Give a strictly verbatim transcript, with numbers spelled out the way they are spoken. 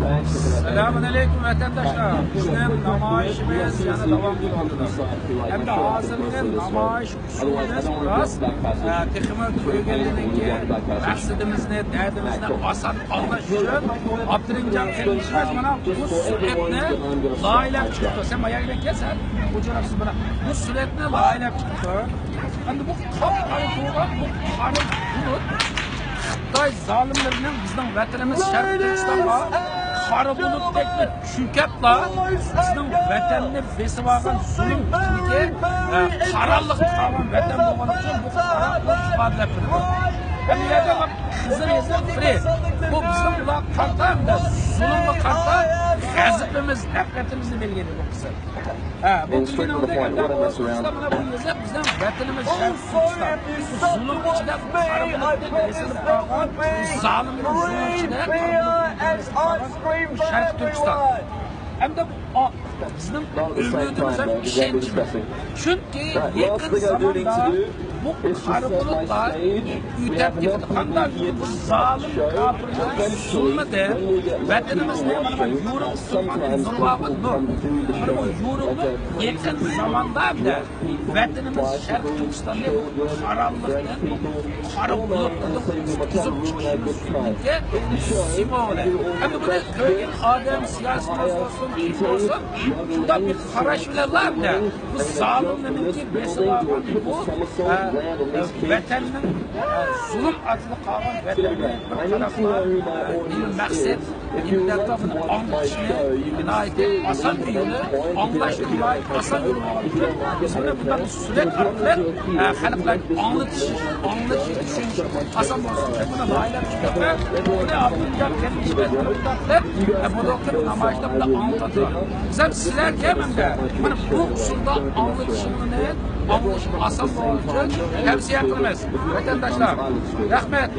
سالامۇئەلەيكۇم، ۋەتەنداشلار. بىزنىڭ نامايىشىمىز يەنە داۋام قىلىۋاتىدۇ. ئەمدى ھازىرقى نامايىش ئۇسۇلىمىز بىراز، ئە، تېخىمۇ تۈگىگەنلىكىنى، مەقسىتىمىزنى، دەردىمىزنى ئاسان ئاڭلاش ئۈچۈن ئابدۇرېھىمجان قېرىندىشىمىز مانا بۇ سۈرەتنى لايىھەلەپ چىقىپتۇ. سەن مايا بىلەن كەل، سەن بۇ جاراقسىز مانا بۇ سۈرەتنى لايىھەلەپ چىقىپتۇ. ئەمدى بۇ قاپقارا تۇرغان بۇ قارا بۇلۇت خىتاي زالىملىرىنىڭ بىزنىڭ ۋەتىنىمىز شەرقىي تۈركىستانغا قارا بۇلۇتتەك چۆكۈپلا بىزنىڭ ۋەتەننى بېسىۋالغان زۇلۇم ئىچىدىكى، ئە، قارانلىقتا قالغان ۋەتەن بولغان ئۈچۈن بۇ قارا بۇلۇت ئىپادىلەپ بېرىدۇ. ھەم بۇ يەردە بۇ قىزىل يېزىق فرى. بۇ بىزنىڭ بۇلارغا قارىتا ھەمدە زۇلۇمغا قارىتا غەزىپىمىز، نەپرىتىمىزنى بەلگىلەيدۇ بۇ قىزىل. ھە، بۇ بىلگىنىڭىزدەك ئەمدى بۇ تۈركىستان مانا بۇ يېزىق بىزنىڭ ۋەتىنىمىز شەرقىي تۈركىستان. زۇلۇم ئىچىدە قارا بۇلۇتتەك بېسىلىپ قالغان، زالىمنىڭ زۇلۇمى ئىچىدە قارا بۇلۇتتەك بېسىلىپ قالغان شەرقىي تۈركىستان. ئەمدى بۇ ئا-، بىزنىڭ ئۈمىدىمىز ھەم ئىشەنچىمىز. چۈنكى يېقىن زاماندا بۇ قارا بۇلۇتلار ئۆتەپ كېتىدۇ. ئاندىن كېيىن بۇ زالىم كاپىرنىڭ زۇلمىدىن ۋەتىنىمىزنى مانا بۇ يورۇق تۇرغان نۇرغۇن نۇر. مانا بۇ يورۇقلۇق يېقىن زاماندا ۋەتىنىمىز شەرقىي تۈركىستاننى قارانلىقتىن، قارا بۇلۇتلىرىدىن قۇتقۇزۇپ چىقىشىمىزنىڭكى سىمۋولى. ئەمدى بۇنى كۆرگەن ئادەم، سىياسىيونىست بولسۇن، كىم بولسۇن، شۇنداق بىر قاراش بىلەنلا بۇ زالىملارنىڭكى بېسىۋالغان بۇ، ئە، ئە، ۋەتەننىڭ، ئە، زۇلۇم ئاستىدا قالغان ۋەتەننى بىر قاراپلا، ئە، نېمە مەقسەت، نېمە دەپ بۇنى ئاڭلىتىشنى ناھايىتى ئاسان بىر يولى، ئاڭلاشنىڭ ناھايىتى ئاسان يولى بولغان ئۈچۈن بىز بۇنى بۇنداق سۈرەت ئارقىلىق، ئە، خەلقلەرگە ئاڭلىتىش، ئاڭلىتىش، چۈشىنىش ئاسان بولسۇن دەپ بۇنى لايىھەلەپ چىقتۇق. بۇنى ئابدۇلجان قېرىندىشىمىز بىلەن ئورتاقلىق، ئە، بۇ نامايىشتا بۇنى ئاڭلىتىۋاتىدۇ. بىز ھەم سىلەرگە ھەم مانا بۇ ئۇسۇلدا ئاڭلىتىشىڭلارنى ئاڭلىشىڭ ئاسان بولغان ئۈچۈن تەۋسىيە قىلىمىز. ۋەتەنداشلار، رەھمەت.